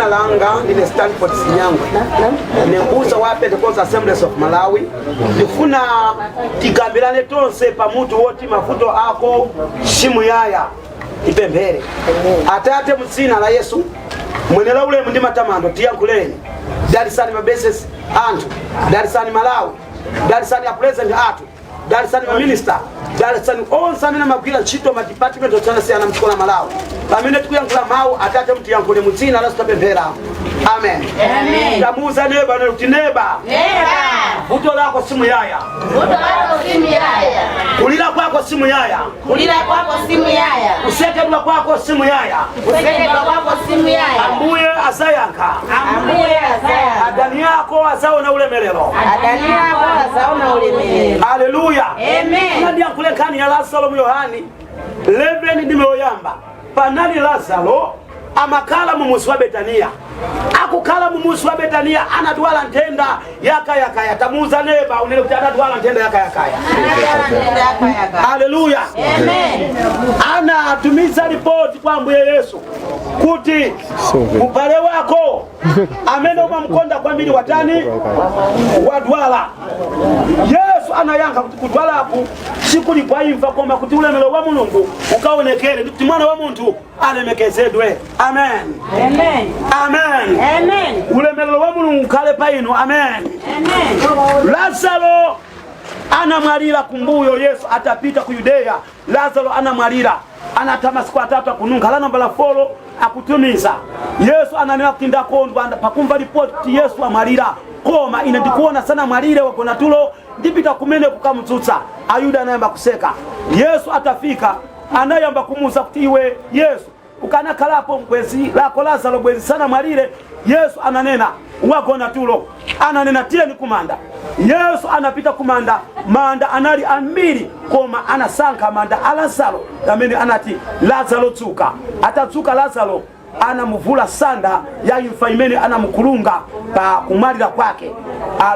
Langa ndine Stanford Sinyangwe, ndine mbusa wa Pentecost Assemblies of Malawi. Ndifuna tikambirane tonse pamutu woti "Mavuto ako simuyaya". Tipemphere. Atate, mu dzina la Yesu, mwenera ulemu ndi matamando, tiyankhuleni, dalisani mabesesi anthu, dalisani Malawi, dalisani a president athu, dalisani maminista, dalisani onse amene amagwira ntchito ma department osiyanasiyana mdziko la Malawi. Pamene tikuyankhula mawu, Atate, mutiyankhule. Mu dzina la Yesu tapemphera, amen. Amen. Tamuuza neba kuti, "Neba, Neba, vuto lako simuyaya. Vuto lako simuyaya. Kulira kwako simuyaya. Kulira kwako simuyaya. Kusekedwa kwako simuyaya. Kusekedwa kwako simuyaya. Ambuye azayankha. Ambuye azaya. Adani ako azaona ulemerero. Adani ako azaona ulemerero. Haleluya. Amen. Ndiyankhule nkhani ya Lazaro mu Yohani 11 ndime yoyamba. Panali Lazaro, amakhala mu muzi wa Betaniya. Akukhala mu muzi wa Betaniya, anadwala nthenda yakayakaya. Tamuuza neba, unene kuti anadwala nthenda yakayakaya. Haleluya. Amen. Anatumiza ripoti kwa Ambuye Yesu kuti ubale wako amene umamkonda kwambiri watani? Wadwala. Yesu anayankha kuti kudwalaku sikuli kwa imfa, koma kuti ulemerero wa Mulungu ukaonekere ndi kuti Mwana wa Munthu alemekezedwe. Amen. Amen. Amen. Amen. Ulemerero wa Mulungu ukhale pa inu. Amen. Amen. Lazaro anamwalira kumbuyo Yesu atapita ku Yudeya. Lazaro anamwalira, anatha masiku 3 akununkha. La nambala 4 akutumiza. Yesu ananena kuti ndakondwa pakumva ripoti kuti Yesu amwalira, koma ine ndikuona sanamwalire, wagona tulo, ndipita kumene kukamutsutsa. Ayuda anayamba kuseka. Yesu atafika, anayamba kumuuza kuti, "Iwe Yesu, ukanakhalapo, bwezi lako Lazaro bwezi sanamwalire." Yesu ananena, "Wagona tulo." Ananena, "Tiyeni kumanda." Yesu anapita kumanda. Manda anali ambiri, koma anasankha manda a Lazaro, amene anati, "Lazaro, tsuka." Atatsuka Lazaro, anamuvula sanda ya imfa imene anamukulunga pa kumwalira kwake.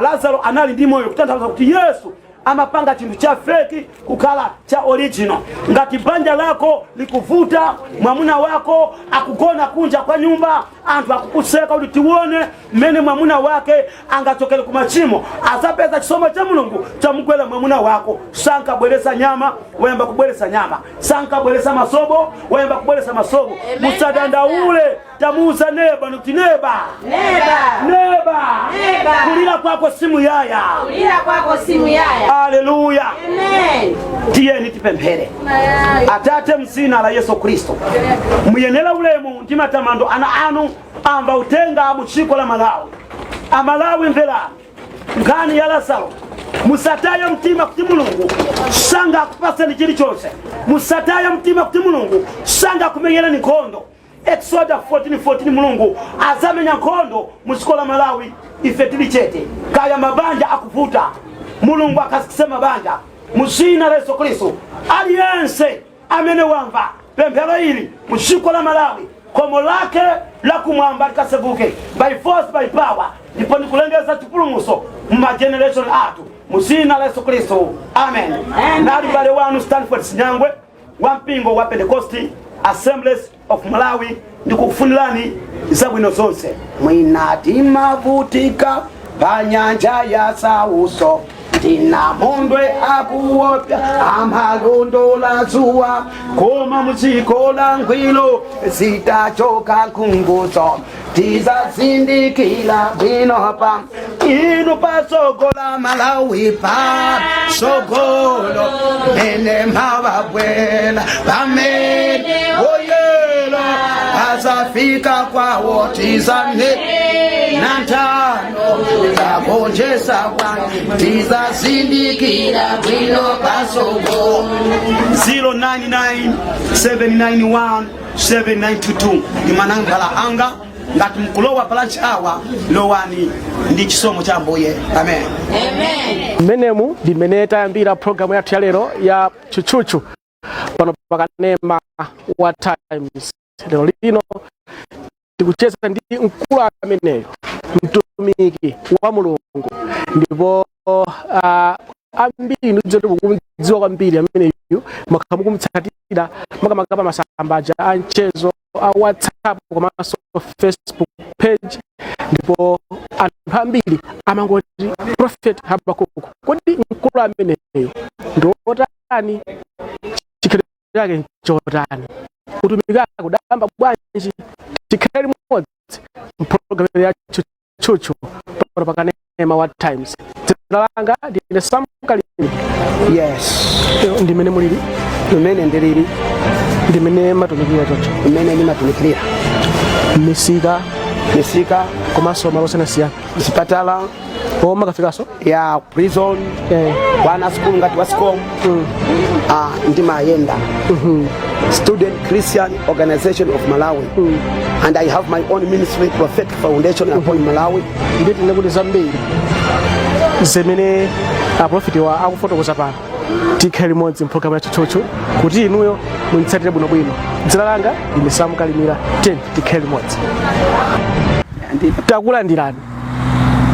Lazaro anali ndi moyo, kutanthauza kuti Yesu amapanga chinthu cha fake kukhala cha original. Ngati banja lako likuvuta, mwamuna wako akugona kunja kwa nyumba, anthu akukuseka kuti tione mmene mwamuna wake angachokere ku machimo, azapeza chisomo cha Mulungu chamugwera mwamuna wako. Sankabweresa nyama, wayamba kubweresa nyama. Sankabweresa masobo, wayamba kubweresa masobo. Musadandaule. Tamuuza neba nikuti, "Neba, Neba. neba, Neba. kulira kwako simuyaya. Kulira kwako simuyaya. Haleluya. Amen. Tiyeni tipemphere. Atate, mzina la Yesu Kristo, muyenera ulemu ndi matamando. Ana anu amva utenga mu dziko la Malawi. Amalawi, mverani nkhani ya Lazaro. Musataye mtima kuti Mulungu sangakupaseni chilichonse. Musataye mtima kuti Mulungu sangakumenyereni nkhondo. Exoda 14:14, Mulungu azamenya nkhondo mu dziko la Malawi ife tili chete. Kaya mabanja akuvuta, Mulungu akasikise mabanja mu zina la Yesu Khristu. Aliyense amene wamva pemphero ili mu dziko la Malawi, khomo lake la kumwamba likaseguke by force, by power, ndipo ndikulengeza chipulumutso mu mageneration athu mu zina la Yesu Khristu, amen. Nali bale wanu Stanford Sinyangwe wa mpingo wa Pentecost Assemblies of Malawi. Ndikukufunirani zabwino zonse. Mwina timavutika pa nyanja ya sauso, tinamondwe akuopya amalondola zuwa, koma mudziko la ngwiro zitachoka nkhunguzo tizazindikira bwino pa inu pasogola Malawi pa sogolo mene mawabwela pamene oyela azafika kwawo tizane na ntano tagonjesa kwa tizazindikira bwino pasogo. 099 791 7922 ndi manambala anga. Ngati mkulowa pa lunch hour, lowani ndi chisomo cha Ambuye. Amen. Amen. Mmenemu ndi mmene tayambira programu yathu ya lero ya Tchutchutchu pano pakanema wa Times. Lero lino tikucheza ndi mkulu ameneyo, mtumiki wa Mulungu, ndipo ambiri ndidziwa mukumdziwa kwambiri ameneyu, mwakhala mukumtsatira makamaka pa masamba aja a mchezo a WhatsApp komanso Facebook. page, ndipo anthu ambiri amangoti Prophet Habakuku. Kodi mkulu ameneyo ndi wotani? Chikhalidwe chake nchotani? Utumiki wake udayamba bwanji? Tikhale limodzi mpulogalamu ya Tchutchutchu pano pakanema wa Times. Dzina langa ndine Sam Kalimi. Yes. Ndimene mulili? Mmene ndilili. Ndimene matumikira chocho? Mmene ndimatumikirira. Misika? Misika. Komanso malo osiyanasiyana? Zipatala. O, makafikanso? Ya, prison. Wana school ngati wa SCOM. Ah, ndimayenda. Student Christian Organization of Malawi. And I have my own ministry, Prophetic Foundation upon Malawi. Ndiye tinene kuti zambiri zimene aprofetiwa akufotokoza pano, tikhale limodzi mpulogalamu ya Tchutchutchu kuti inuyo munditsatire bwinobwino. Dzina langa ndine Sam Kalimira. Tiyeni tikhale limodzi. Takulandirani.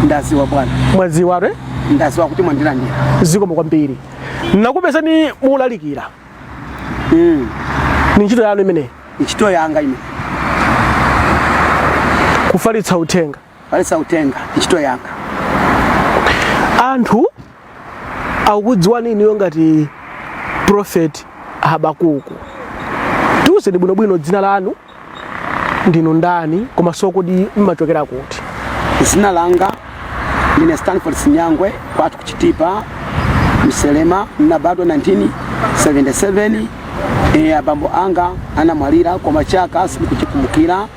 Ndaziwa, bwana. Mwadziwa, eh? Ndaziwa kuti mwandilandira. Zikomo kwambiri. Nakupezani mulalikira. Ni ntchito yanu imeneyi? Ntchito yanga ine. Kufalitsa uthenga? Falitsa uthenga, ntchito yanga. Anthu akukudziwani inuyo ngati Prophet Habakuku. Tiwuzeni bwinobwino dzina lanu, ndinu ndani, komanso kodi mmachokera kuti? Zina langa ndine Stanford Sinyangwe, kwathu kuchitipa Mselema. Nabadwa 1977. Abambo anga anamwalira koma chaka sindikuchikumbukira.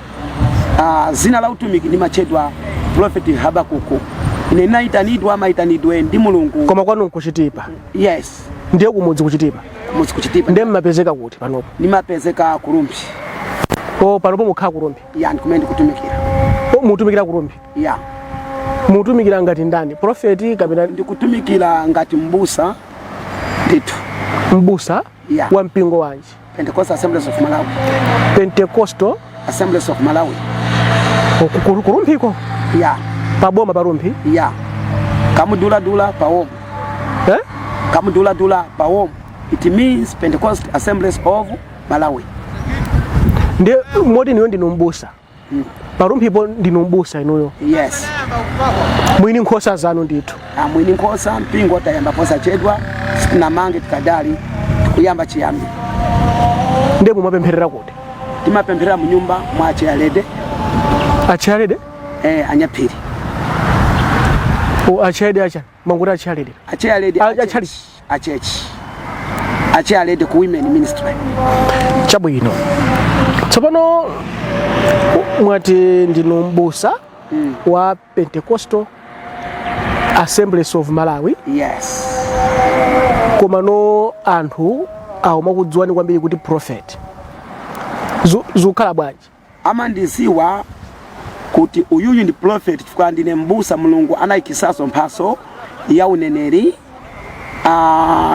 Zina la utumiki ndimachedwa Prophet Habakuku. Ine nayitanidwa mayitanidwe ndi Mulungu. Koma kwanu nkuchitipa? Yes. Ndiye kumudzi kuchitipa? Kumudzi kuchitipa. Ndiye mmapezeka kuti panopo? Ndimapezeka Kurumbi. O, panopo mukhala Kurumbi? Ya, ndikumene ndikutumikira. O, mutumikira Kurumbi? Ya. Mutumikira ngati ndani, profeti kapena? Ndikutumikira ngati mbusa ndithu. Mbusa? Yeah. Wa mpingo wanji? Pentecostal Assemblies of Malawi. Pentecostal Assemblies of Malawi. Kurumphiko? Ya. Paboma Parumphi? Ya, kamuduladula pawomo. Eh? Kamuduladula pawomo. It means Pentecost Assemblies of Malawi. Ndiye moti inuyo ndinu mbusa Parumphipo? Ndinu mbusa inuyo? Yes. Mwini nkhosa zanu ndithu? Amwini nkhosa. Mpingo tayamba posachedwa, sitinamange, tikadali tikuyamba chiyambi. Ndiye mumapempherera kuti? Timapempherera mu nyumba mwa chairlady. Achairlady? Eh, anyaphiri. O, achairlady acha manguti achairlady? Achairlady. Achali? Achurch, achairlady ku women ministry. Chabwino. Tsopano mwati ndinu mbusa wa Pentecostal Assemblies of Malawi? Yes. Komano anthu amakudziwani kwambiri kuti prophet. Zikukhala bwanji? Amandiziwa kuti uyuyu ndi prophet chifukwa ndine mbusa. Mulungu anayikisaso mphaso ya uneneri.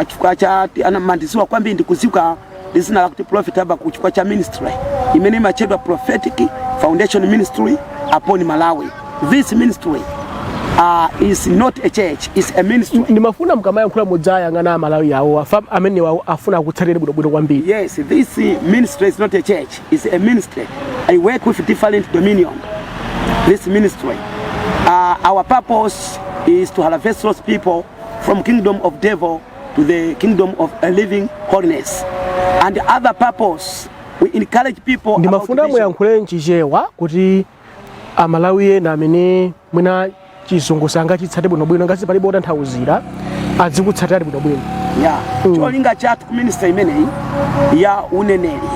Chifukwa cha amandiziwa kwambiri, ndikuziwa ndi zina lakuti Prophet Habakkuk chifukwa cha ministry imene imachedwa Prophetic Foundation Ministry upon Malawi. This ministry is not a church, is a ministry. Ndimafuna mukamayankhula mudzayang'ana Amalawi awo amene afuna akutsatire bwinobwino kwambiri. Yes, this ministry is not a church, it's a ministry. I work with different dominion. This ministry, our purpose is to harvest lost people from kingdom of devil to the kingdom of a living holiness. And the other purpose, we encourage people about Ndimafuna vision. Muyankhule mchichewa kuti Amalawi ena amene mwina chizungu sangachitsate bwinobwino, ngati palibe otanthauzira, azikutsatira bwinobwino. Yeah. Cholinga chathu ku ministry imeneyi ya uneneri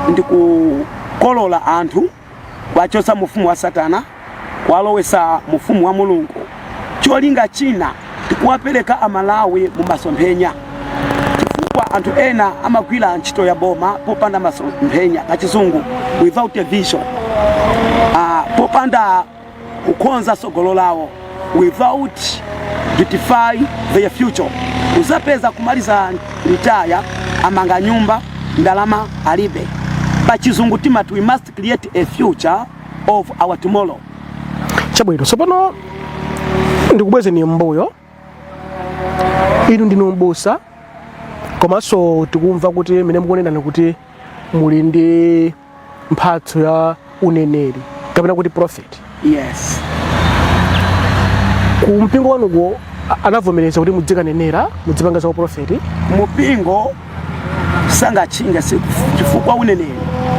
ndikukolola anthu, kuwachosa mufumu wa Satana, kuwalowesa mufumu wa Mulungu. Cholinga china, tikuwapereka Amalawi mu masomphenya, chifukwa anthu ena amagwira ntchito ya boma popanda masomphenya, pachizungu without a vision, popanda kukonza sogolo lawo, without beautify their future. Uzapeza kumaliza retire, amanga nyumba, ndalama alibe. Pachizungu timati we must create a future of our tomorrow. Chabwino. Tsopano ndikubwezeni mbuyo. Inu ndinu mbusa, komanso tikumva kuti mene mukunenani kuti muli ndi mphatso ya uneneri. Kapena kuti prophet? Yes. Ku mpingo wanuko anavomereza kuti mudzikanenera, mudzipanga za uprofeti? Mupingo sangatchinge, chifukwa uneneri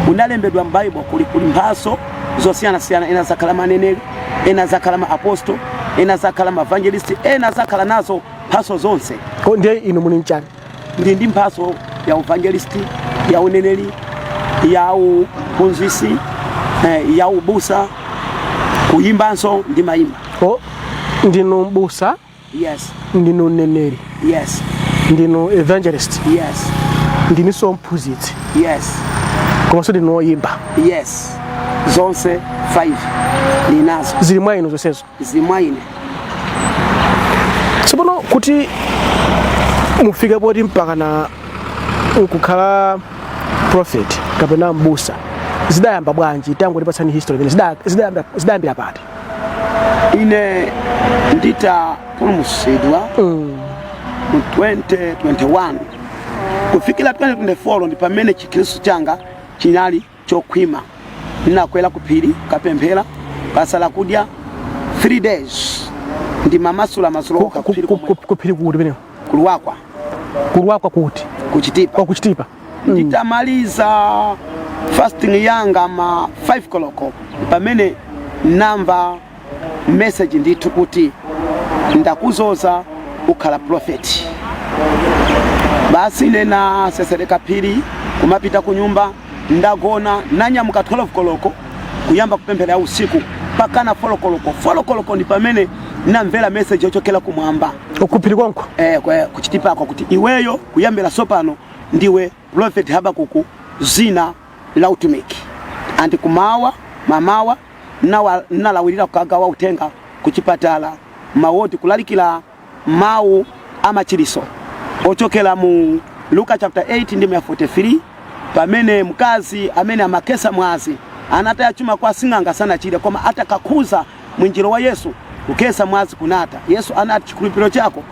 unalembedwa m'Bible. Kuli mphaso zosiyanasiyana. Ena zakhala maneneri, ena zakhala ma apostle, ena zakhala ma evangelist, ena zakhala nazo mphaso zonse. Ko ndiye inu muli nchani? Ndi mphaso ya evangelist, ya uneneri, ya uphunzisi, ya ubusa, kuyimbanso ndi mayimba. O, ndinu mbusa? Yes. Ndinu mneneri? Yes. Ndinu evangelist? Yes. Ndinunso mphunzitsi? Yes. Komanso ndinu woyimba? Yes, zonse 5 ndinazo. Zili mwa inu zonsezo? Zili mwa ine. Tsopano kuti mufike poti mpaka na nkukhala prophet kapena mbusa, zidayamba bwanji? Tangotipatsani history imene zidayambira pati? Ine nditapulumutsidwa mu 2021 kufikira 2024 ndi pamene Chikhristu changa chinali chokhwima. Ndinakwera ku phiri kukapemphera, kasala kudya 3 days, ndimamasula masulo okha ku phiri komweko. Ku phiri kuti pamenepo? Ku Luwakwa. Ku Luwakwa kuti? Ku Chitipa. Kwa ku Chitipa. Nditamaliza fasting yanga ma 5 koloko, pamene namva message ndithu kuti ndakuzoza, ukhala prophet. Basi, ine nasesereka phiri kumapita ku nyumba, ndagona, nanyamuka 12 koloko kuyamba kupemphera ya usiku pakana 4 koloko. 4 koloko ndi pamene namvera message yochokera kumwamba. Kuphiri konko? Eh, ku Chitipako, kuti iweyo kuyambira sopano ndiwe Prophet Habakuku, zina la utumiki. Anti kumawa mamawa nalawirira kukagawa uthenga kuchipatala, mawodi, kulalikira mawu amachiriso ochokera mu Luka chapter 8 ndi 43, pamene mkazi amene amakesa mwazi anataya chuma kwa sing'anga, sanachire, koma atakakhuza mwinjiro wa Yesu, kukesa mwazi kunata. Yesu anati, "Chikhulupiriro chako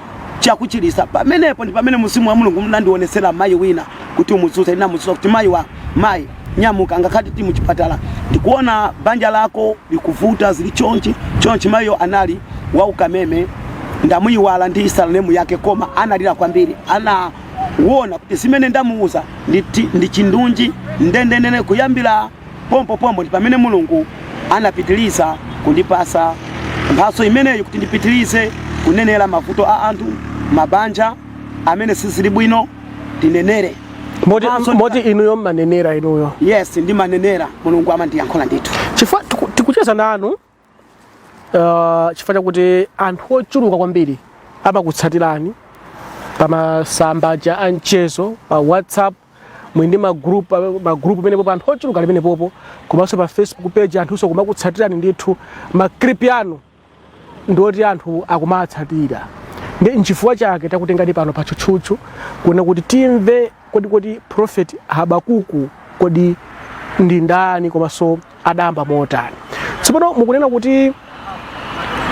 chakuchirisa." Pamenepo ndi pamene mzimu wa Mulungu munandionesera mayi wina kuti umudzutse. Ndinamudzutsa kuti, "Mayi wa mayi, nyamuka, ngakhale ti muchipatala, ndikuona banja lako likuvuta, zili chonchi chonchi." Mayiyo anali waukameme, ndamuyiwala ndi surname yake, koma analira kwambiri. Anaona kuti zimene ndamuuza ndi chindunji ndendendene. Kuyambira pompo pompo ndi pamene Mulungu anapitiliza kundipasa mphaso imeneyo kuti ndipitilize kunenera mavuto a anthu, mabanja amene sizili bwino, tinenere. Moti Komanso moti inuyo mmanenera inuyo? Yes, ndimanenera. Mulungu amandiyankhula ndithu. Chifukwa tikucheza nanu chifukwa chakuti anthu ochuluka kwambiri amakutsatirani pa masamba aja a mchezo, pa WhatsApp muli ndi magroup penepopo, anthu ochuluka ali penepopo, komanso pa Facebook page anthunso kumakutsatirani ndithu. Ma clip anu ndoti anthu akumatsatira, ndi nchifukwa chake takutengani pano pa Tchutchutchu kuona kuti timve kodi Prophet Habakuku kodi ndi ndani, komanso adayamba motani. Tsopano mukunena kuti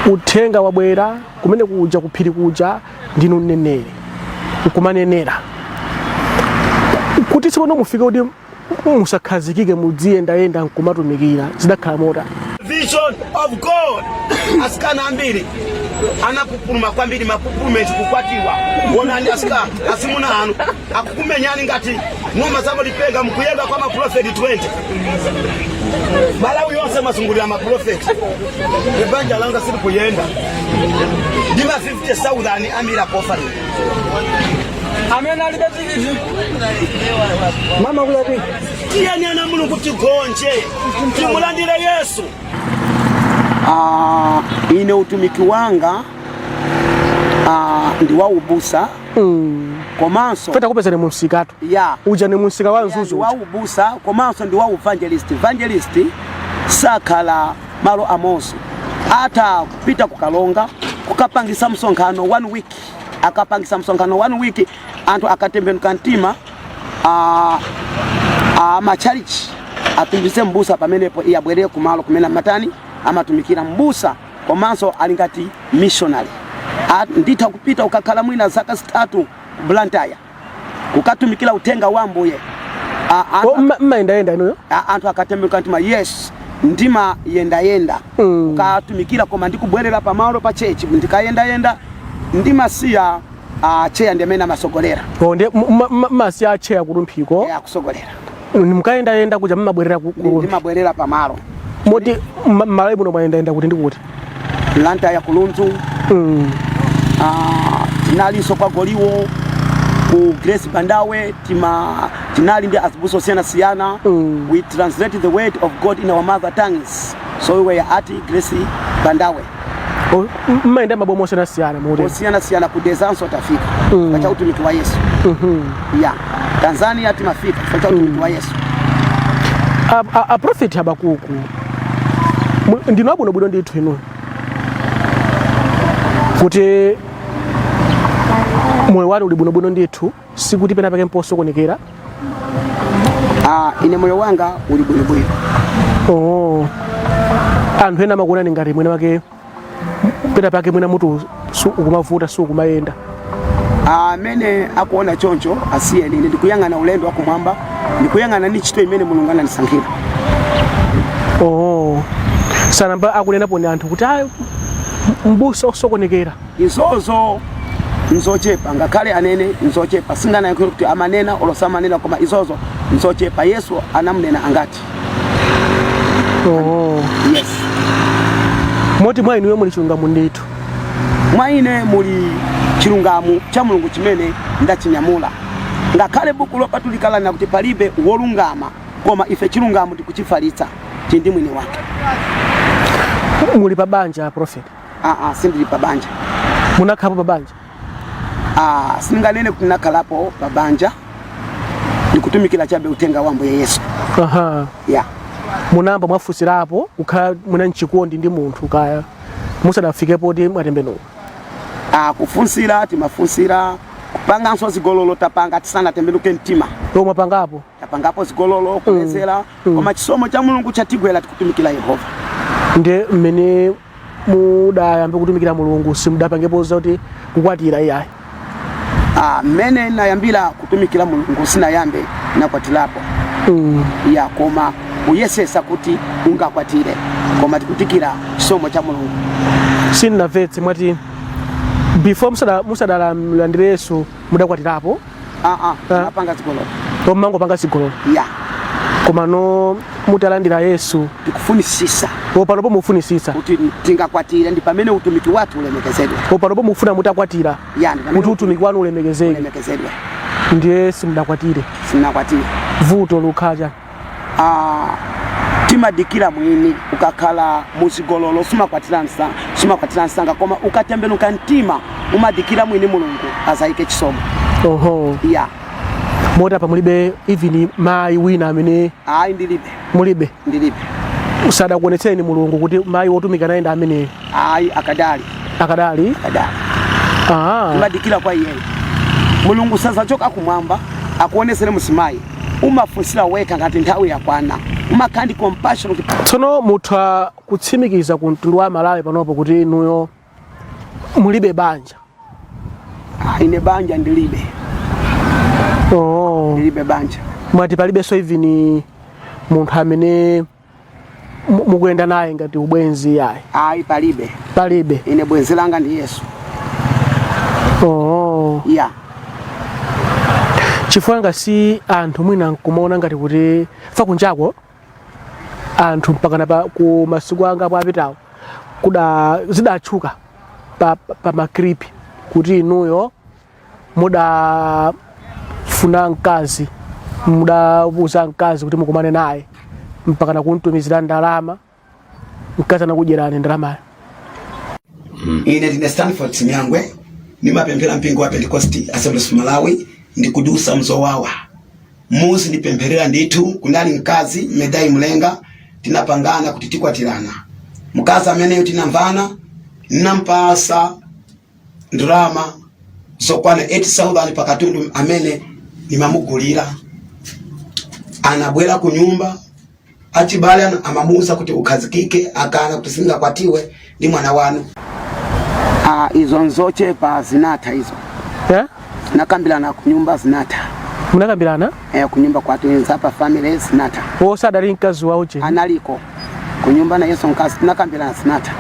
uthenga wabwera kumene kuja kuphiri kuja, ndinu mneneri, nkumanenera kuti tsopano mufike kuti musakhazikike, mudziyendayenda nkumatumikira, zidakhala motani? Vision of God. Asikana ambiri anapupuluma kwambiri, mapupulumenti kukwatiwa. Wonani asikana, asimuna anu akukumenyani ngati ng'oma zamalipenga, mukuyenda kwa maprofeti 20. Malawi yonse mazungulira maprofeti, ebanja langa sili kuyenda, ndima 50,000 amira offering. Amene alibe tikiti, mama kulapi. Tiyeni ana Mulungu, tigonje, timulandire Yesu. Ah, ine utumiki wanga ndi wa ubusa komanso Feta kupezani mu msikatu. Ya. Uja ni msika wa Mzuzu. Ndi wa ubusa komanso ndi wa evangelist. Evangelist sakhala malo amosi, atha kupita kukalonga kukapangisa msonkhano one week. Akapangisa msonkhano one week, anthu akatembenuka mtima, machalichi atumize mbusa pamenepo, iye abwerere kumalo kumene amatani, amatumikira. Mbusa komanso ali ngati missionary. Nditha kupita ukakhala mwina zaka 3 ku Blantyre kukatumikira uthenga wa Ambuye. Mmayendayenda inuyo? Anthu akatembenuka mtima, yes. Ndimayendayenda kukatumikira, koma ndikubwerera pamalo pa church ndikayendayenda, ndimasiya chair ndi amene amasogolera. Oh, ndiye masiya acheya ku Rumphiko? Eh, akusogolera. Mukayendayenda kuja mmabwerera ku Rumphi? Ndimabwerera pamalo. Moti Malawi muno mwayendayenda kuti ndi kuti? Blantyre, ku Lunzu. Tinalinso kwa Goliwo ku Grace Bandawe, tinali ndi azibusa osiyanasiyana. We translate the word of God in our mother tongues, so we were at Grace Bandawe. Oh, mmayenda maboma osiyanasiyana muti? Osiyanasiyana, ku Dezanso tafika cha utumiki wa Yesu. Ya, Tanzania timafika chifukwa cha utumiki wa Yesu. A Prophet Habakuku, ndinu abwinobwino ndithu inu, kuti moyo wanu uli bwinobwino ndithu, sikuti pena pake mposokonekera? Ah, ine moyo wanga uli bwinobwino. Oh. Anthu ena amakuonani ngati mwina wake pena pake mwina mutu ukumavuta, sukumayenda. Amene akuona choncho asiyeni. Ine ndikuyang'ana ulendo wakumwamba, ndikuyang'ana ndi ntchito imene Mulungu anandisankhira. Oh. Sanamba akunenapo ni anthu kuti ayi, mbusa osokonekera? Izozo nzochepa, ngakhale anene nzochepa. Singanayankhule kuti amanena olo samanena, koma izozo nzochepa. Yesu anamunena angati? Oh. Yes. Moti mwa inuyo muli chilungamo ndithu? Mwa ine muli chilungamo cha Mulungu chimene ndachinyamula, ngakhale buku lopatulika lanena kuti palibe wolungama, koma ife chilungamo tikuchifalitsa, chili ndi mwini wake. Muli pa banja, Prophet? Aa, sindili pa banja. Munakhalapo pa banja? Ah, sindinganene kuti nakhalapo pa banja, ndikutumikira chabe uthenga wa Ambuye Yesu. Ya. Munayamba mwafunsirapo kukhala mwina mchikondi ndi munthu, kaya musadafikepo kuti mwatembenuka? Ah, kufunsira timafunsira, kupanganso zigololo tapanga tisanatembenuke mtima. Lomwe mwapangapo? Tapangapo zigololo, kulezera, koma chisomo cha Mulungu chatigwera, tikutumikira Yehova. Ndiye mmene mudayambe kutumikira Mulungu simudapangepo zoti kukwatira iyayi? Ah, mmene nayambira kutumikira Mulungu sinayambe nakwatirapo. Ya, koma kuyesesa kuti ungakwatire, koma tikudikira chisomo cha Mulungu. Sindinamvetse, mwati before musadalandire Yesu mudakwatirapo? Ah, ah, tinapanga zigololo. Mumangopanga zigololo? Ya. Komano mutalandira Yesu? Tikufunisisa. Panopo mufunisisa kuti tingakwatire, ndi pamene utumiki wathu ulemekezedwe. Panopo mufuna mutakwatira? Ya, ndi pamene kuti utumiki wanu ulemekezeke. Ulemekezedwe. Ndiye simudakwatire? Sinakwatire. Vuto lukhala chani? Ah, timadikira mwini. Ukakhala muzigololo sumakwatira msanga, koma ukatembenuka mtima umadikira mwini Mulungu azayike chisomo. Ya. Moti apa mulibe even mayi wina amene? Ayi, ndilibe. Mulibe? Ndilibe. Sadakuonetseni Mulungu kuti mayi wotumika naye ndi ameneyo? Ayi, akadali. Akadali? Akadali. Ah. Timadikira kwa iyeyo. Mulungu sazachoka kumwamba akuonesere musimayi, umafunsira wekha ngati nthawi yakwana, umakhala ndi compassion kuti Tsono mutha kutsimikiza ku mtundu wa Malawi panopo kuti inuyo mulibe banja? Ah, ine banja ndilibe. Oh. Ndilibe banja. Mwati palibenso even munthu amene mukuyenda naye ngati ubwenzi yayi? Ayi, palibe. Palibe? Ine bwenzi langa ndi Yesu. Oh. Ya. Chifukwa ngasi anthu mwina nkumaona ngati kuti fa kunjako anthu mpakana pa ku masiku anga apo apitawo kuda zidatchuka pa ma clip kuti inuyo mudafuna mkazi, mudauza mkazi kuti mukumane naye, mpakana kumtumizira ndalama, mkazi anakudyerani ndalamayo. Ine ndine Stanford Sinyangwe, ndimapemphera mpingo wa Pentecost Assemblies of Malawi, ndikudusa mzowawa muzi ndipempherera ndithu. Kunali mkazi Medai Mlenga, tinapangana kuti tikwatirana. Mkazi ameneyo tinamvana, nampasa ndalama zokwana 8000 pa katundu amene nimamugulira. Anabwera ku nyumba, achibale amamuuza kuti ukhazikike, akana kuti singakwatiwe ndi mwana wanu. Ah, izo nzochepa, zinatha izo. Eh? Tinakambirana ku nyumba, zinatha. Munakambirana? Eh, ku nyumba kwatu nzapa family, zinatha. Osadali mkazi wa uje? Analiko. Kunyumba na Yesu mkazi tinakambirana sinatha.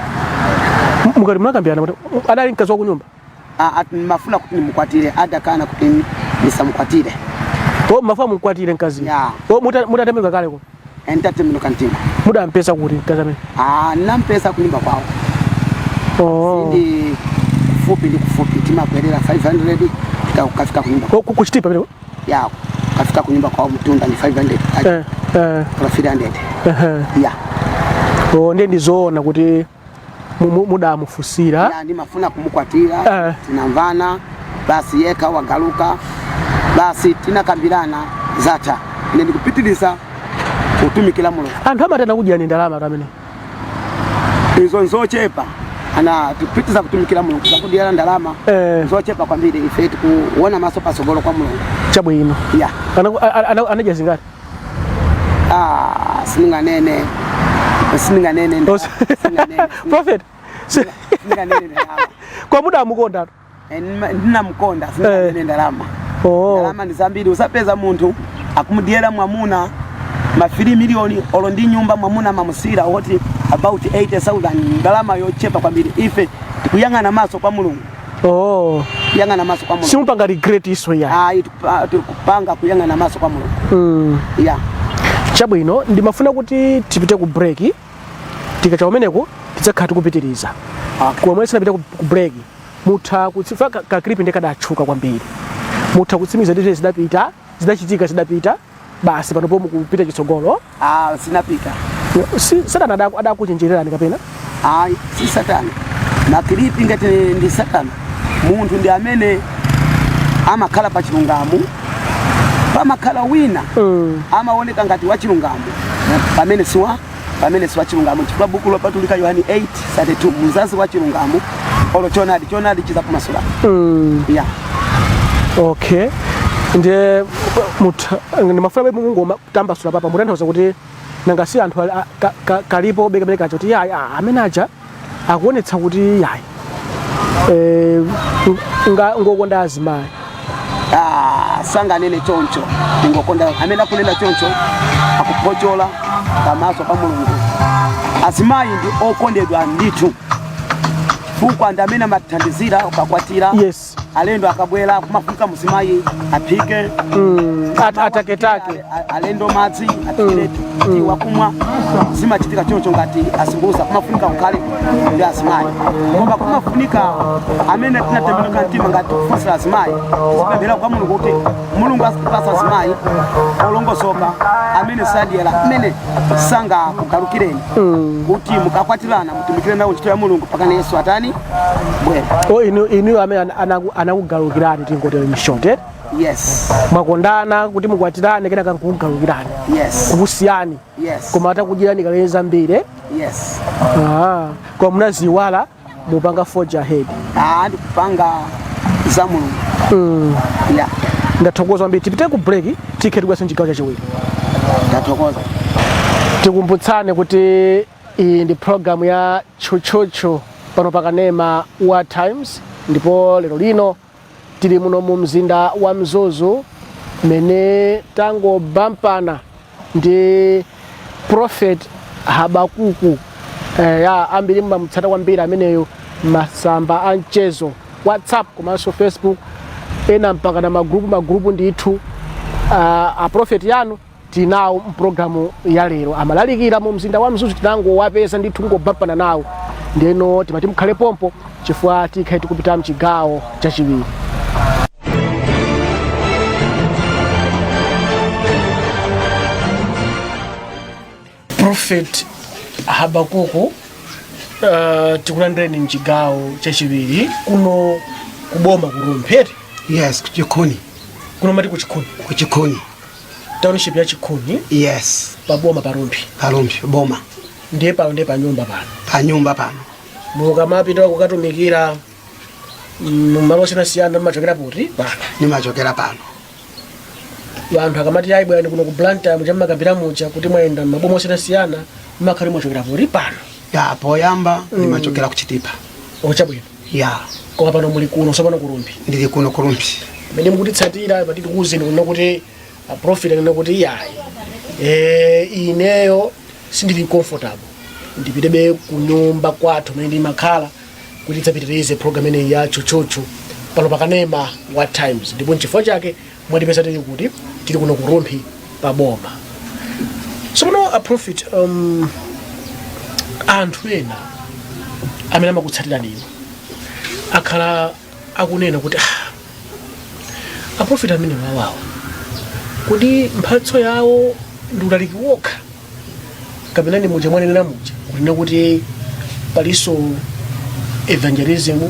Mukati munakambirana kuti adali mkazi wa kunyumba? Mafuna kuti nimukwatire, adakana kuti nisamukwatire. O, mafuna mukwatire mkazi? Yeah. O, mutatembenuka kale ko? Ntatembenuka mtima. Mudampeza kuti mkazi amene? Ah, nampeza kunyumba kwawo. Oh. Ndi kufupi, ndi kufupi, timakwerera 500 kafika kunyumba. Kuchitipa pamenepo? Ya, kafika kunyumba kwawo mtunda ni 500. Kwa 300. Ya. O, ndiye ndizoona kuti mudamufunsira. Ya, ndimafuna kumukwatira. Tinamvana basi, yeka wagaluka basi, tinakambirana zatha, ine ndikupitiriza kutumikira Mulungu. Anthu amatena kudya ni ndalama amene. Izo nzochepa, ana tikupitiriza kutumikira Mulungu, zakudyera ndalama nzochepa kwambiri, ife tikuona maso pasogolo kwa Mulungu. Chabwino. Ya. Anadya zingati? Ah, sininganene. Sininganene. Sininganene. Prophet. Sininganene ndalama. Kwa muda amukonda. Ndinamkonda, sininganene ndalama. Ndalama ni zambiri, usapeza munthu akumudyera mwamuna ma 3 milioni olo ndi nyumba mwamuna mamusira woti about 80,000, ndalama yochepa kwambiri. Ife tikuyang'ana maso kwa Mulungu. Kuyang'ana maso kwa Mulungu. Simupanga regret iso ya. Ayi, tikupanga kuyang'ana maso kwa Mulungu. Ya. Chabwino, ndimafuna kuti tipite ku break. Tikacha kumeneko tidzakhala tikupitiriza. Koma sinapita ku break. Mutha kutsifa ka clip ndikadatchuka kwambiri. Mutha kutsimikiza ndi zidapita, zidachitika zidapita. Basi panopo mukupita chitsogolo. Ah, sinapita. Si Satana adakuchenjererani kapena? Ayi, si Satana. Makilipi ngati ndi Satana. Munthu ndi amene amakhala pa chilungamo, pamakhala wina amaoneka ngati wa chilungamo pamene siwa, pamene siwa chilungamo. Chifukwa buku lopatulika Yohani 8:32, mzazi wa chilungamo olo chonadi, chonadi chizakumasula. Yeah. Okay. Ndiye ndimafuna be Mulungu tambasula papa mutanthauza kuti nanga si anthu kalipo beka beka kuti yayi, amene aja akuonetsa kuti yayi, ngokonda azimayi. Sanganene choncho, ngokonda amene akunena choncho akupochola pamaso pa Mulungu. Azimayi ndi okondedwa ndithu, chifukwa ndi amene amathandizira ukakwatira. Alendo akabwera kumafunika muzimayi aphike. Ataketake. Alendo madzi aphikire ti wakumwa, zimachitika choncho ngati asimbusa kumafunika ukhale ndi azimayi. Koma kumafunika amene tinatembenuka mtima ngati kufunsira azimayi, tizipemphera kwa Mulungu kuti Mulungu asitipasa azimayi olongosoka amene sadyera, amene sangakugalukireni, kuti mukakwatirana mutumikire nawo ntchito ya Mulungu pakana Yesu atani bwera. O, inu amene anakugalukirani tingotero in short, eh? Yes. Mwakondana kuti mukwatirane kenaka nkukugalukirani. Yes. Kukusiyani. Yes. Koma atakudyerani kale zambiri, eh? Yes. Koma munaziwala mupanga forge ahead. Ndikupanga za Mulungu. Yeah. Ndathokoza kwambiri. Tipite ku break, tikhe tikubwera mchigawo chachiwiri. Ndathokoza. Tikumbutsane kuti iyi ndi program ya Tchutchutchu pano pakanema wa Times, ndipo lero lino tili muno mu mzinda wa Mzuzu mene tangobampana ndi Prophet Habakuku. Ya ambiri mumamutsata kwambiri ameneyo masamba a mchezo WhatsApp komanso Facebook, ena mpaka na magrupu ndithu. A prophet yanu tinawo mpulogalamu ya lero amalalikira mu mzinda wa Mzuzu, tinangowapeza ndithu ngobampana nawo, ndeno timati mukhale pompo chifukwa tikhale tikupita mchigawo chachiwiri. Prophet Habakuku, tikulandireni mchigawo chachiwiri kuno kuboma ku Rumphi. Yes, kuchikhuni. Kuno mati kuchikhuni? Kuchikhuni. Township ya Chikhuni. Yes. Pa boma pa Rumphi. Pa Rumphi, boma. Ndiye pano, ndiye pa nyumba pano. Pa nyumba pano. Mukamapita kukatumikira malo osiyanasiyana mumachokera kuti pano? Nimachokera pano. Anthu akamati ayi bwerani kuno ku Blantyre muja mmakambira muja kuti mwayenda maboma osiyanasiyana, mmakhale mwachokera kuti pano? Ya, poyamba nimachokera ku Chitipa. Ochabwino. Ya. Koma pano muli kuno tsopano ku Rumphi. Ndili kuno ku Rumphi. Mmene mukutitsatira pati tikuwuzeni kuno kuti a prophet anena kuti yayi, ineyo sindili comfortable. Ndipitebe kunyumba kwathu mene ndimakhala kuti tidzapitirize program ineyi ya Tchutchutchu pano pakanema wa Times. Ndipo nchifukwa chake mwatipeza tili kuti tili kuno ku Rumphi pa boma. Tsopano a prophet, anthu ena amene amakutsatirani inu akhala akunena kuti, ah, aprofeti amene wawawa kuti mphatso yawo ndi ulaliki wokha kapena ndi muja mwanenera muja kunena kuti palinso evangelism,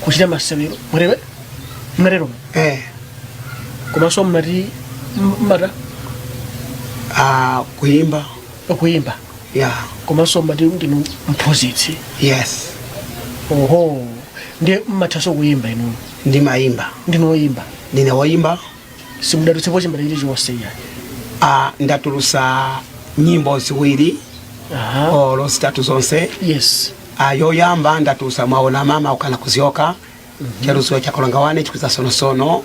kuchita masewero, mwatewe mnatero? Eh. Komanso mnati mata Kuimba. Kuimba. Ya. Komanso mmati ndinu mphunzitsi? Yes. Oho, ndiye mmathanso kuyimba inu? Ndimayimba. Ndinu woyimba? Ndine woyimba. Simudatulutsepo chimba chilichonse iyayi? Ndatulusa nyimbo ziwiri olo zitatu zonse. Yoyamba ndatulusa "Mwaona Mama Ukana Kuzioka", chaluziwa chakolonga wane chikuza sonosono.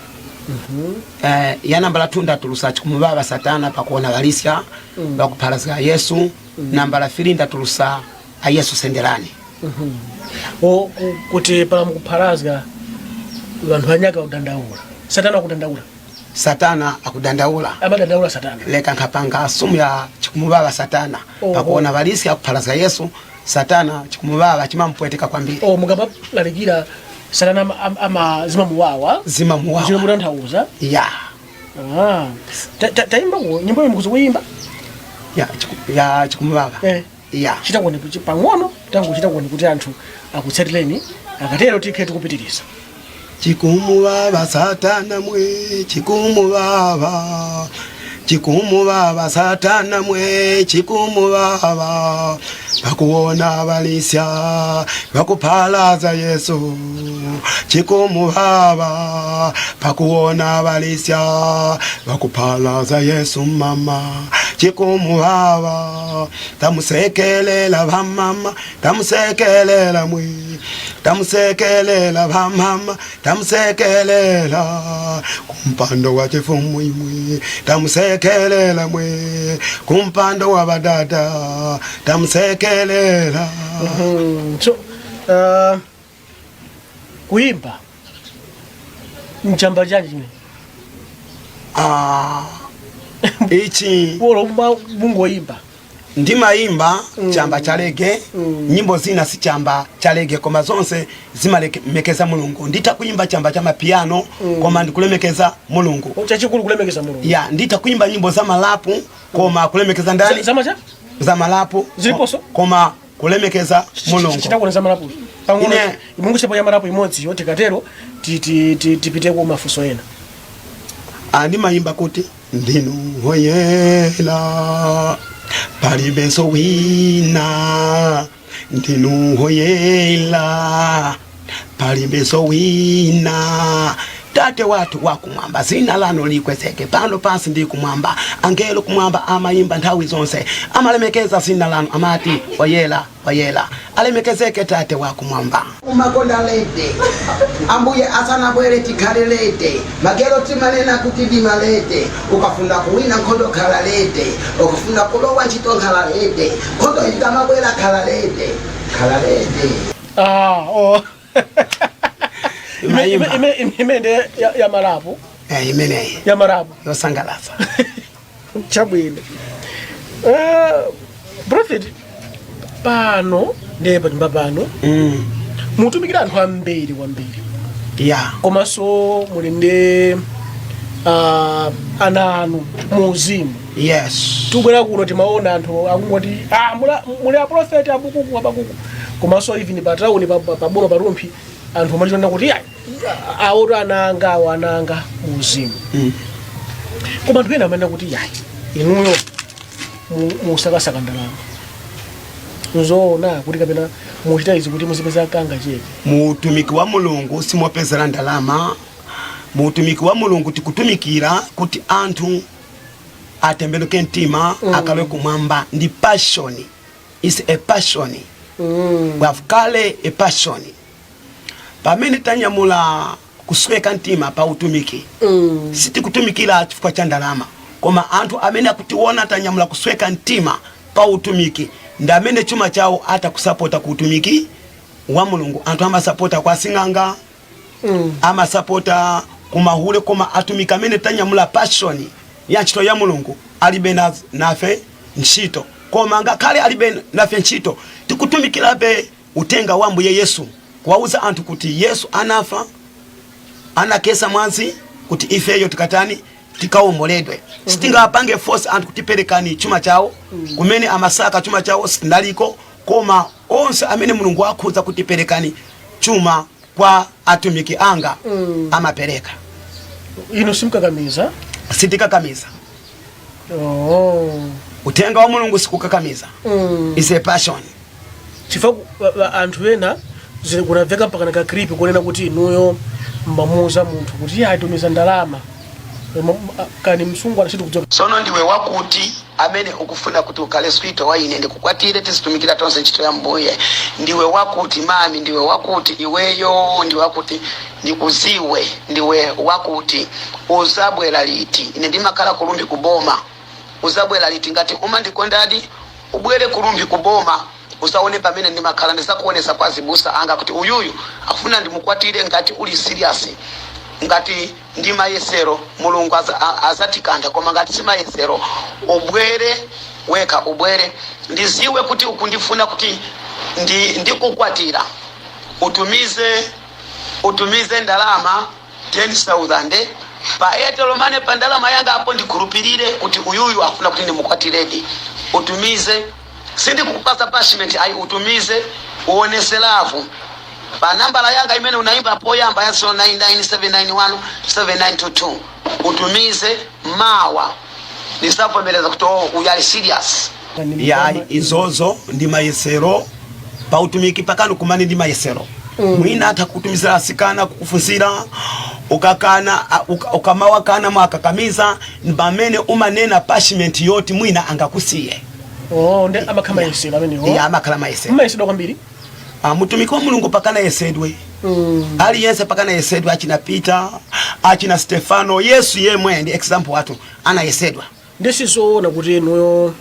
Ya nambala 2 ndatulusa "Chikumubaba Satana Pakuona Valisya Vakuphalazika Yesu". Nambala 3 ndatulusa "A Yesu Senderani". O, kuti pala mukuphalazika vanthu anyaka kudandaula, Satana akudandaula. Satana akudandaula. Amadandaula Satana. Leka nkhapanga sumu ya "Chikumubaba Satana Pakuona Valisya Akuphalaza Yesu", Satana chikumubaba, chimampweteka kwambiri. O, mukamalalikira Satana ama zimamuwawa? Zimamuwawa. Chino mutanthauza? Ya. Ah. Tayimba ku nyimbo imwe, kuyimba. Ya, ya "Chikumubaba". Eh. Ya. Chita kuone kuti pang'ono tangochita kuone kuti anthu akutsatireni, akatero tikhe tikupitiriza. Chikumubaba Satana mwe, chikumubaba, chikumubaba Satana mwe, chikumubaba pakuona valisya vakuphalaza Yesu. Chikumubaba pakuona valisya vakuphalaza Yesu mama, chikumubaba. Tamusekelela vamama, tamusekelela mwe, tamusekelela vamama, tamusekelela kumpando wa chifumu imwe, tamusekelela mwe, kumpando wa badada tamusekelela. So kuyimba mchamba chanji chimene? Ah, ichi polo mungoyimba? Ndimayimba chamba cha reggae. Nyimbo zina si chamba cha reggae, koma zonse zimalemekeza Mulungu. Nditha kuyimba chamba cha mapiano, koma ndikulemekeza Mulungu. Chachikulu kulemekeza Mulungu. Ya, nditha kuyimba nyimbo za ma rap, koma kulemekeza ndani? Zamacha? Za ma rap. Ziliponso? Koma kulemekeza Mulungu. Chitakona za ma rap pang'ono. Ine- Mungu ya ma rap imodzi, tikatero tipite ku mafunso ena. Andimayimba kuti ndinu hoyela, palibenso wina, ndinu hoyela, palibenso wina. Tate wathu wakumwamba, zina lanu likwezeke pano pansi ndi kumwamba. Angelo kumwamba amayimba nthawi zonse, amalemekeza zina lanu, amati oyela, oyela, alemekezeke Tate wakumwamba. Umakonda ready, Ambuye asanabwere tikhale ready. Magero timanena kuti dima ready. Ukafuna kuwina nkhondo khala ready, ukafuna kulowa ntchito khala ready, nkhondo ikamabwera khala ready, khala ready. Ah, oh. Imayimba. Imene ndi ya ma rap? Eh, imeneyi. Ya ma rap. Yosangalatsa. Chabwino. Prophet, pano ndiye panyumba pano mutumikira anthu ambiri kwambiri. Komanso muli ndi ana anu muuzimu. Yes. Tubwera kuno timaona anthu akungoti, ah, muli aprofeti abukuku abakuku. Komanso even pa town, paboma pa Rumphi, anthu amachionera kuti ayi, awoto ana anga awo, ana anga muuzimu. Koma anthu ena amanena kuti yayi, inuyo musakasaka ndalama. Nzoona kuti kapena muchita izi kuti muzipeza kanga cheke? Muutumiki wa Mulungu simopezera ndalama. Muutumiki wa Mulungu tikutumikira kuti anthu atembenuke mtima, akalowe kumwamba. Ndi passion, is a passion. We have kale a passion. Pamene tanyamula kusweka mtima pa utumiki, sitikutumikira chifukwa cha ndalama, koma anthu amene akutiona tanyamula kusweka mtima. Pa utumiki ndi amene chuma chawo atakusapota ku utumiki wa Mulungu. Anthu amasapota kwa sing'anga, amasapota kumahule, koma atumiki amene tanyamula passion ya ntchito ya Mulungu alibe nafe ntchito. Koma ngakhale alibe nafe ntchito, tikutumikirabe utenga wa Mbuye Yesu, kuwauza anthu kuti Yesu anafa, anakesa mwazi kuti ifeyo tikatani? Tikawomboledwe. Sitingapange force anthu kutiperekani chuma chawo. Kumene amasaka chuma chawo sitinaliko, koma onse amene Mulungu akhuza kutiperekani chuma kwa atumiki anga, amapereka. Inu simkakamiza? Sitikakamiza. Oh. Utenga wa Mulungu sikukakamiza. Is a passion. Chifukwa anthu ena zili kunamveka mpaka na ka clip kunena kuti inuyo mbamuuza munthu kuti iye atumiza ndalama, kani msungwana, sitikudziwa. Sono ndiwe wakuti amene ukufuna kuti ukhale swito wa ine, ndikukwatire, tizitumikira tonse ntchito ya Mbuye? Ndiwe wakuti mami? Ndiwe wakuti iweyo? Ndiwe wakuti ndikuziwe? Ndiwe wakuti? Uzabwera liti? Ine ndimakhala ku Rumphi kuboma. Uzabwera liti? Ngati umandikondadi, ubwere ku Rumphi kuboma, usaone pamene ndimakhala, ndisakuonesa kwa zibusa anga kuti uyuyu afuna ndimukwatire. Ngati uli serious, ngati ndi mayesero, Mulungu azatikantha, koma ngati si mayesero, ubwere wekha, ubwere ndiziwe kuti ukundifuna kuti ndikukwatira. Utumize ndalama 10,000 pa Airtel Money, pa ndalama yanga apo, ndikhulupirire kuti uyuyu afuna kuti ndimukwatiredi. Utumize, sindikukupasa punishment ayi. Utumize, uonese love pa nambala yanga imene unaimba poyamba ya 0997917922. Utumize mawa, ndisavomereza kuti oh, uyu ali serious. Ya, izozo ndi mayesero. Pa utumiki pakano kumane ndi mayesero. Mwina atha kutumizira asikana kukufunsira, ukakana, ukamawakana mwakakamiza, pamene umanena punishment yoti mwina angakusiye. Oh, ndi amakhala mayesero amenewo? Ya, amakhala mayesero. Mmayesedwa kwambiri? Ah, mutumiki wa Mulungu pakana yesedwe. Aliyense pakana yesedwe. Achina Peter, achina Stefano, Yesu yemwe ndi example wathu anayesedwa. Ndisizoona kuti inuyo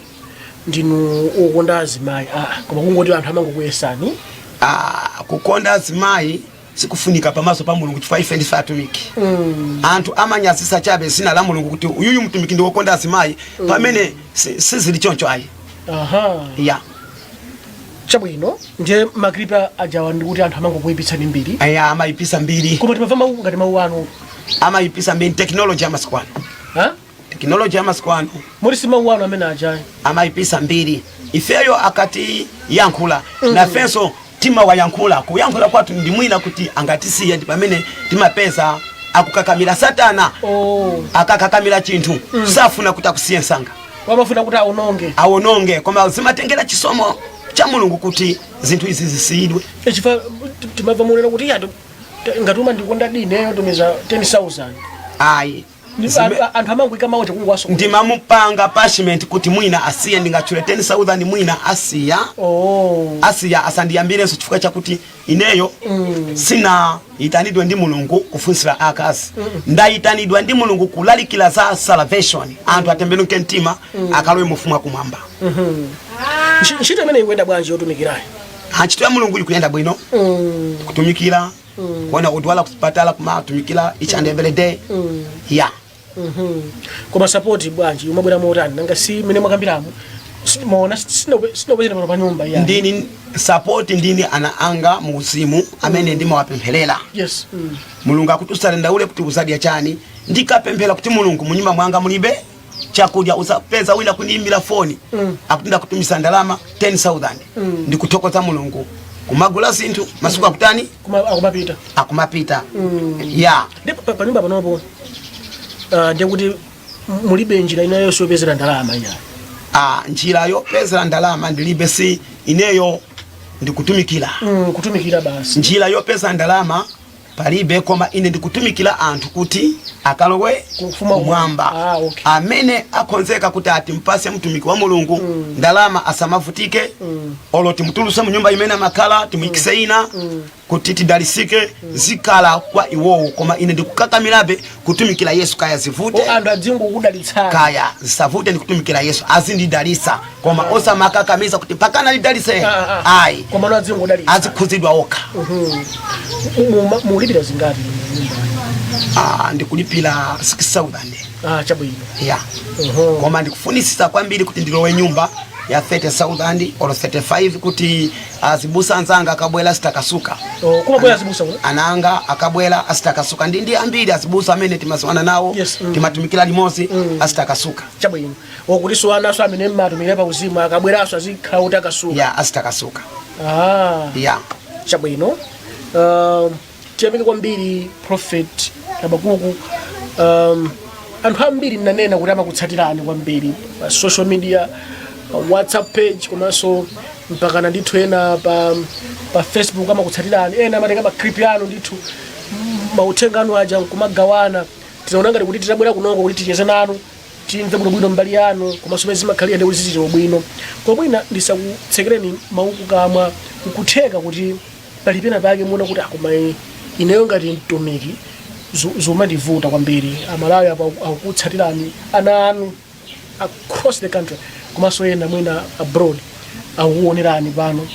ndinu okonda azimayi, ah, koma kungoti anthu amangokuyesani? Ah, kukonda azimayi sikufunika pamaso pa Mulungu, chifukwa ife ndife atumiki. Anthu amanyazisa chabe zina la Mulungu kuti uyuyu mtumiki ndi wokonda azimayi, pamene sizili choncho ayi. Ya. Chabwino, ndiye ma clip ajawa ndikuti anthu amangokuyipitsani mbiri? Aya, amayipisa mbiri. Koma timamva mawu ngati mawu anu. Amayipisa mbiri, technology yamasiku ano. Ha? Technology yamasiku ano. Muli si mawu anu amene ajayi? Amayipisa mbiri. Ifeyo akati yankhula, nafenso timawayankhula. Kuyankhula kwathu ndi mwina kuti angatisiye, ndi pamene timapeza akukakamira Satana. Oh. Akakakamira chinthu, safuna kuti akusiye msanga. Wamafuna kuti aononge. Awononge, koma zimatengera chisomo cha Mulungu kuti zinthu izi zisiyidwe. Chifukwa timamva munena kuti iya, ngati umandikonda dineyo, tumiza 10,000. Ayi. Anthu amangoika mawu chakungwaso. Ndimamupanga punishment kuti mwina asiye. Ndingatchule 10,000, mwina asiya. Oh. Asiya, asandiyambirenso, chifukwa chakuti ineyo sina itanidwe ndi Mulungu kufunsira akazi. Ndayitanidwa ndi Mulungu kulalikira za salvation, anthu atembenuke mtima, akalowe mufumu akumwamba. Ntchito imene ikuyenda bwanji yotumikirayo? Ntchito ya Mulungu ikuyenda bwino. Kutumikira, kuona kudwala kuchipatala, kumatumikira each and every day, yeah. Koma support bwanji, umabwera motani? Nanga si mene mwakambiramo, maona sinopezera pano pa nyumba iya. Ndini support, ndini ana anga mu uzimu amene ndimawapempherera. Mulungu akuti usadandaule kuti uzadya chani. Ndikapemphera kuti Mulungu, munyumba mwanga mulibe chakudya, usapeza wina kundiyimbira foni, akuti ndakutumisa ndalama 10,000. Ndikuthokoza Mulungu, kumagula zinthu, masiku akutani? Akumapita. Akumapita, ya. Ndi pa nyumba panopo, ndiye kuti mulibe njira ina yonse yopezera ndalama iya? Ah, njira yopezera ndalama ndilibe, si ineyo ndikutumikira. Kutumikira basi. Njira yopeza ndalama palibe, koma ine ndikutumikira anthu kuti akalowe Kufuma kumwamba. Ah, okay. Amene akonzeka kuti atimpase mtumiki wa Mulungu ndalama, asamavutike, olo timutuluse mu nyumba imene amakhala, timuyikise ina. Kuti tidalisike zikhala kwa iwowo, koma ine ndikukakamirabe kutumikira Yesu, kaya zivute. O, anthu adzingokudalitsani. Kaya zisavute, ndikutumikira Yesu, azindidalisa, koma osamakakamiza kuti pakana lidalise. Ah, ah. Ayi. Koma no adzingodalitsa. Azikhuzidwa okha. Mulipira zingati munyumba? Ah, ndikulipira 6000. Ah, chabwino. Ya. Koma ndikufunisisa kwambiri kuti ndilowe nyumba ya 30,000 or 35, kuti azibusa anzanga akabwera sitakasuka. Oh, kumabwera azibusa kuno? Ananga akabwera asitakasuka. Ndi ambiri azibusa amene timaziwana nawo, timatumikira limodzi, asitakasuka. Chabwino, okutinso anaso amene mmatumikira pa uzimu akabweranso azikhala kuti akasuka. Ya, asitakasuka. Ah. Ya. Chabwino, tiyamike kwambiri Prophet Habakuku. Anthu ambiri nanena kuti amakutsatirani kwambiri pa social media, pa WhatsApp page, komanso mpakana ndithu ena pa Facebook amakutsatirani, ena amatenga ma clip anu ndithu, mauthenga anu aja nkumagawana. Tinaona ngati kuti titabwera kunoko kuti ticheze nanu, timve bwinobwino mbali yanu, komanso pamene zimakhalira ndi kuti zichite bwino. Koma mwina ndisakutsekereni mawu kukamwa, nkutheka kuti pali pena pake muona kuti akoma ineyo ngati mtumiki zomandivuta kwambiri. Amalawi apo akukutsatirani, ana anu across the country komanso ena mwina abroad akukuonerani pano,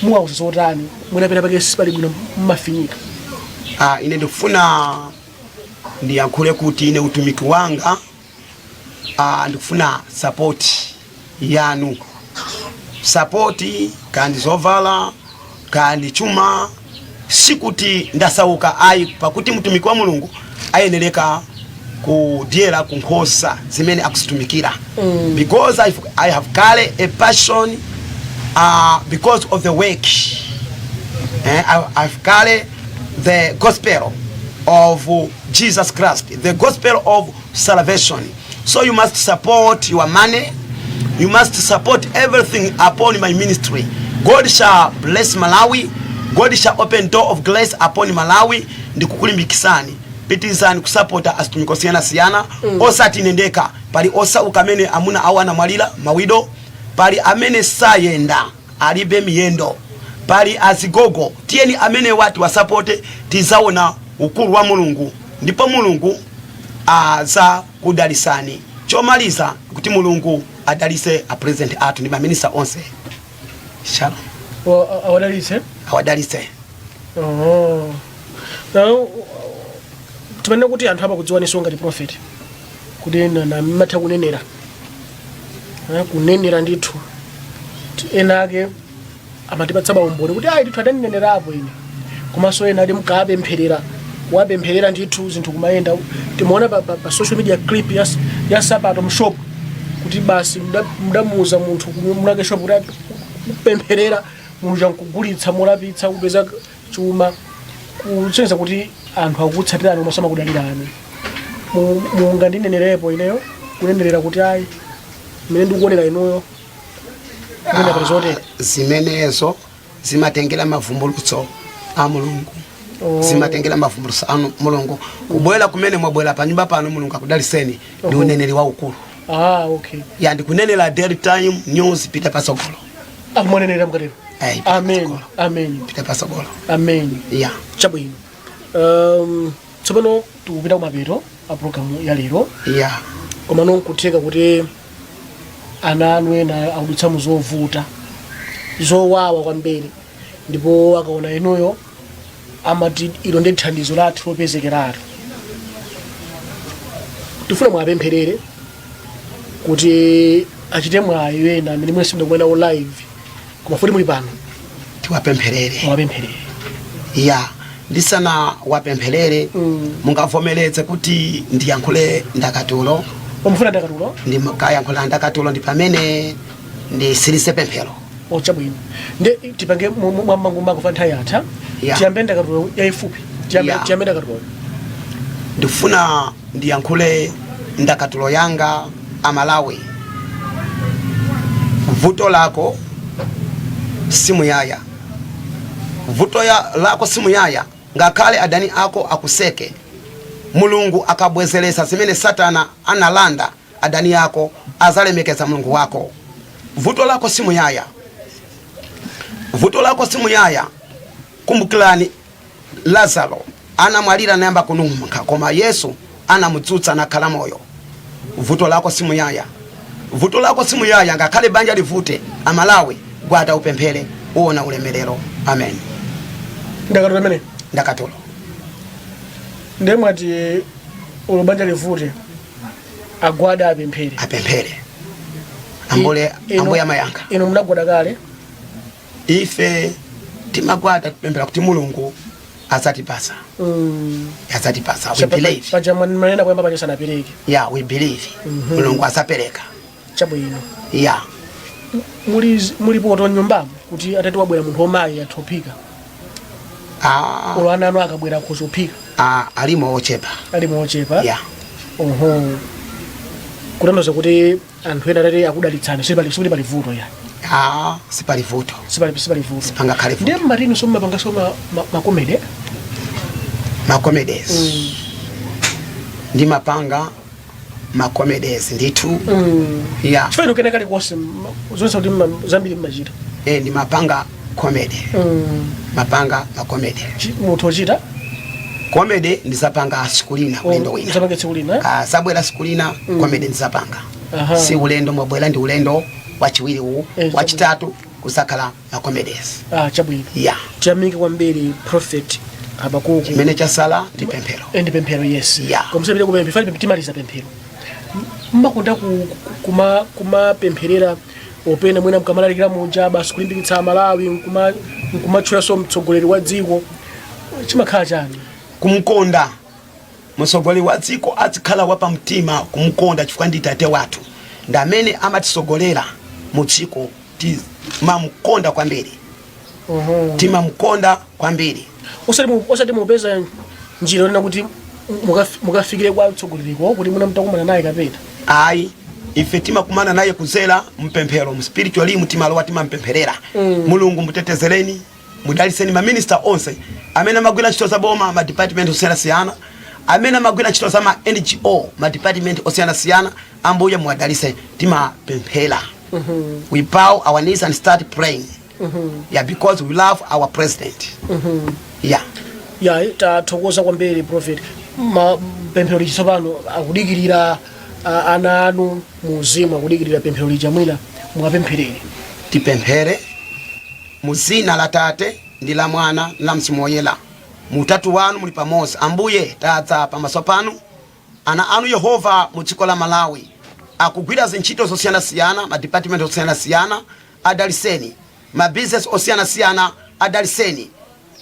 muwauza zotani? Mwina pena pake sipali bwino, mmafinyika. Ah, ine ndikufuna ndiyankhule kuti ine utumiki wanga, ah, ndikufuna support yanu, support kandi zovala kandi chuma. Sikuti ndasauka ayi, pakuti mtumiki wa Mulungu ayenereka kudyera ku nkhosa zimene akuzitumikira, because I have carry a passion because of the work, I've carry the gospel of Jesus Christ, the gospel of salvation. So you must support your money, you must support everything upon my ministry. God shall bless Malawi, God shall open door of grace upon Malawi. Ndikukulimbikisani, pitizani kusapota azitumiki osiyanasiyana, osati ine ndekha. Pali osauka amene amuna awo anamwalira, ma widow, pali amene sayenda, alibe miyendo, pali azigogo. Tiyeni amene wati wasapote, tizaona ukulu wa Mulungu ndipo Mulungu azakudalisani. Chomaliza, kuti Mulungu adalise a president athu ndi maminista onse. Shalom. Awadalitse. Awadalitse. Oh. Now, timanena kuti anthu amakudziwaninso ngati prophet, kuti na mmatha kunenera. Kunenera ndithu. Ena ake amatipatsa maumboni kuti ayi ndithu adanenerapo ine, komanso ena ati mukapempherera, kuwapempherera ndithu zinthu kumayenda. Timaona pa social media clip ya sapato mshop, kuti basi mudamuuza munthu munake shop kuti kupempherera munthu chankugulitsa molapitsa, kupeza chuma, kusonyeza kuti anthu akukutsatirani komanso amakudalirani. Mungandinenerepo ineyo, kunenerera kuti ayi, mmene ndikuonera inuyo mwina pali zotere? Zimenezo zimatengera mavumbulutso a Mulungu. Oh. Zimatengera mavumbulutso a Mulungu. Kubwera kumene mwabwera panyumba pano, Mulungu akudaliseni, ndi uneneri waukulu. Ah, okay. Ya, ndikunenera Daily Time News, pita pasogolo. Akumwanenera mukatero. Eh, pita Amen. pasogolo. Amen. Pita pasogolo. Amen. Ya. Chabwino, tsopano tikupita kumapeto a programu ya lero. Ya. Koma nkutheka kuti ana anu ena akudutsa mu zovuta, zowawa kwambiri, ndipo akaona inuyo amati ilo ndi thandizo lathu lopezekeratu. Tifuna mwapempherere kuti achite mwayi ena amene mwina simunakumana live, koma futi muli pano. Tiwapempherere. Mwapempherere. Ya, ndisana wapempherere, mungavomereze kuti ndiyankhule ndakatulo? Umufuna ndakatulo? Ndikayankhula ndakatulo ndi pamene ndisirise pemphero. Chabwino, nde tipange mwammangu fa nthawi yatha. Ya. Tiyambe ndakatulo yayifupi, tiyambe. Ya. Tiyambe ndakatulo. Ndikufuna ndiyankhule ndakatulo yanga. Amalawi, vuto lako simuyaya, vuto lako simuyaya. Ngakhale adani ako akuseke, Mulungu akabwezeresa zimene Satana analanda, adani ako azalemekeza Mulungu wako. Vuto lako simuyaya, vuto lako simuyaya. Kumbukirani Lazaro anamwalira, anayamba kununkha, koma Yesu anamudzutsa nakhala moyo. Vuto lako simuyaya, vuto lako simuyaya, ngakhale banja livute. Amalawi, gwada upemphere, uwona ulemerero. Amen. Ndakatulo imene. Ndakatulo. Ndiye mwati ulo banja livute, agwada apemphere. Apemphere, ambule. Ambuye amayankha. Inu munagwada kale? Ife timagwada, kupemphera kuti Mulungu azatipasa. Azatipasa, we believe. Paja manena kuyamba paja sanapereke. Yeah, we believe Mulungu azapereka. Chabwino. Muli poto nyumbamo kuti atati wabwera munthu omayi athophika? Ah. Ulo ana anu akabwera akhozophika? Ah, alimo ochepa. Alimo ochepa? Yeah. Oho, kutanthauza kuti anthu ena atati akudalitsani, sipali pali vuto ya? Ah, sipali vuto. Sipali vuto. Pangakhale vuto. Ndiye mmatini so mmapangaso ma comedy? Ma comedies, ndimapanga ma comedies ndithu, yeah. Chifukwa inu kena kalikonse zonse kuti zambiri mmachita. Eh, ndimapanga comedy. Mapanga ma comedy. Munthu ochita Comedy ndizapanga siku lina, ulendo wina. Muzapanga tsiku lina, eh? Ah, zabwera siku lina, comedy ndizapanga. Si ulendo mwabwera, ndi ulendo wachiwiri uwu. Wachitatu kuzakhala ma comedies. Ah, chabwino. Tiyamike kwambiri, Prophet Habakuku. Chimene chasala ndi pemphero. Ndi pemphero, yes. Koma musapite kupemphera, fali timaliza pemphero. Mmakonda kumapempherera opena mwina mkamalalikira muja basi kulimbikitsa Amalawi, nkumatchulanso mtsogoleri wa dziko, chimakhala chani? Kumkonda mtsogoleri wa dziko, azikhala wapamtima, kumkonda chifukwa ndi tate wathu, ndi amene amatisogolera mu dziko. Timamkonda kwambiri. Timamkonda kwambiri. Osati mupeza njira yonena kuti mukafikire kwa mtsogoleriko kuti muna mtakumana naye kapena? Ayi, ife timakumana naye kuzera mpemphero, mu spiritual realm timalowa, timampempherera. Mulungu mutetezereni, mudaliseni maminista onse amene amagwira ntchito za boma, ma department osiyanasiyana, amene amagwira ntchito za ma NGO, ma department osiyanasiyana. Ambuye muwadalise. Timapemphera. We bow our knees and start praying, yeah, because we love our president, yeah. Ya, tathokoza kwambiri, Prophet. Ma pemphero liji tsopano akudikirira, ana anu muuzimu akudikirira pemphero lija, mwina mwapempherere. Tipemphere mu zina la Tate ndi la Mwana ndi la Mzimu Woyera. Mutatu wanu muli pamodzi. Ambuye, tadza pamaso panu, ana anu Yehova mu dziko la Malawi akugwira zintchito zosiyanasiyana, ma department osiyanasiyana, adaliseni. Ma business osiyanasiyana, adaliseni.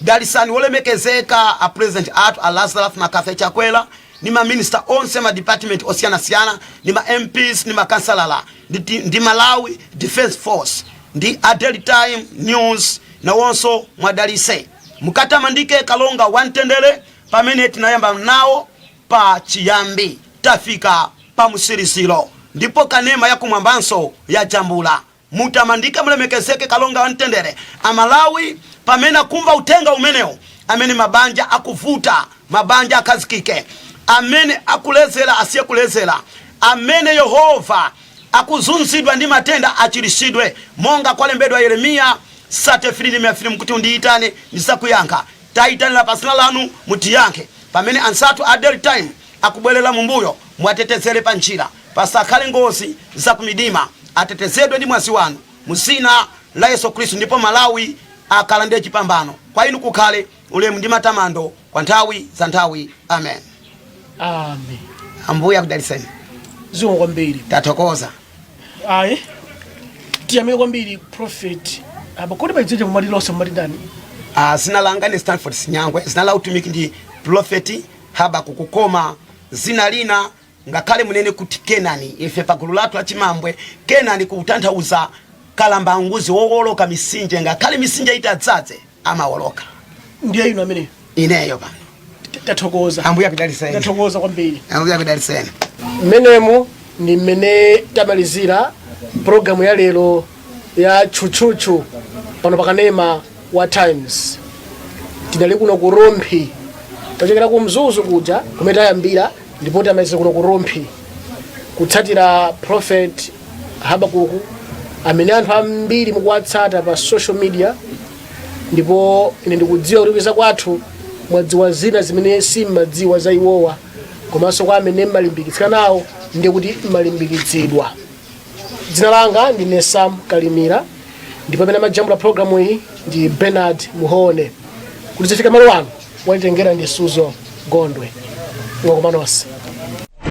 Dalisani wolemekezeka a president athu a Lazarus McCarthy Chakwera ndi maminista onse, ma department osiyanasiyana, ndi ma MPs ndi makansalala ndi Malawi Defense Force ndi a Daily Time News, nawonso mwadalise. Mukatamandike Kalonga wamtendere. Pamene tinayamba nawo pa chiyambi, tafika pa msiriziro, ndipo kanema yakumwambanso yajambula. Mutamandike, mulemekezeke Kalonga wamtendere. Amalawi pamene akumva uthenga umenewu, amene mabanja akuvuta, mabanja akhazikike; amene akulezera, asiye kulezera; amene Yehova akuzunzidwa ndi matenda, achiritsidwe, monga kwalembedwa Yeremiya 33 kuti undiyitane ndisakuyankha. Tayitanira pa zina lanu, mutiyankhe. Pamene ansathu a Daily Time akubwerera mumbuyo, mwatetezere pa njira, pasakhale ngozi zakumidima, atetezedwe ndi mwazi wanu mu zina la Yesu Khristu, ndipo Malawi akalandire chipambano. Kwa inu kukhale ulemu ndi matamando kwa nthawi za nthawi. Amen. Amen. Ambuye akudalitseni. Zikomo kwambiri. Tathokoza. Ayi, tiyamike kwambiri, Prophet. Apa kodi paidzeje mumati lonse mumati ndani? Zina langa ndi Stanford Sinyangwe, zina la utumiki ndi Prophet Habakuku, koma zina lina ngakhale munene kuti Kenani, ife pagulu lathu la Chimambwe, Kenani kutanthauza kalambanguzi wowoloka misinje, ngakhale misinje itadzaze amawoloka. Ndiye inu amene Ineyo pano. Tathokoza. Ambuye akudalitseni. Tathokoza kwambiri. Ambuye akudalitseni. Mmenemo ndi mmene tamalizira programu ya lero ya Tchutchutchu pano pakanema wa Times. Tinali kuno ku Rumphi, tachokera ku Mzuzu kuja kumene tayambira, ndipo tamalizira kuno ku Rumphi kutsatira Prophet Habakuku amene anthu ambiri mukuwatsata pa social media. Ndipo ine ndikudziwa kuti kucheza kwathu mwadziwa zina zimene simmadziwa za iwowa, komanso kwa amene mmalimbikitsika nawo ndiye kuti mmalimbikitsidwa. Dzina langa ndine Sam Kalimira, ndipo amene amajambula programu iyi ndi Bernard Muhone. Kuti zifike malo ano walitengera ndi Suzo Gondwe. Mwakoma nonse.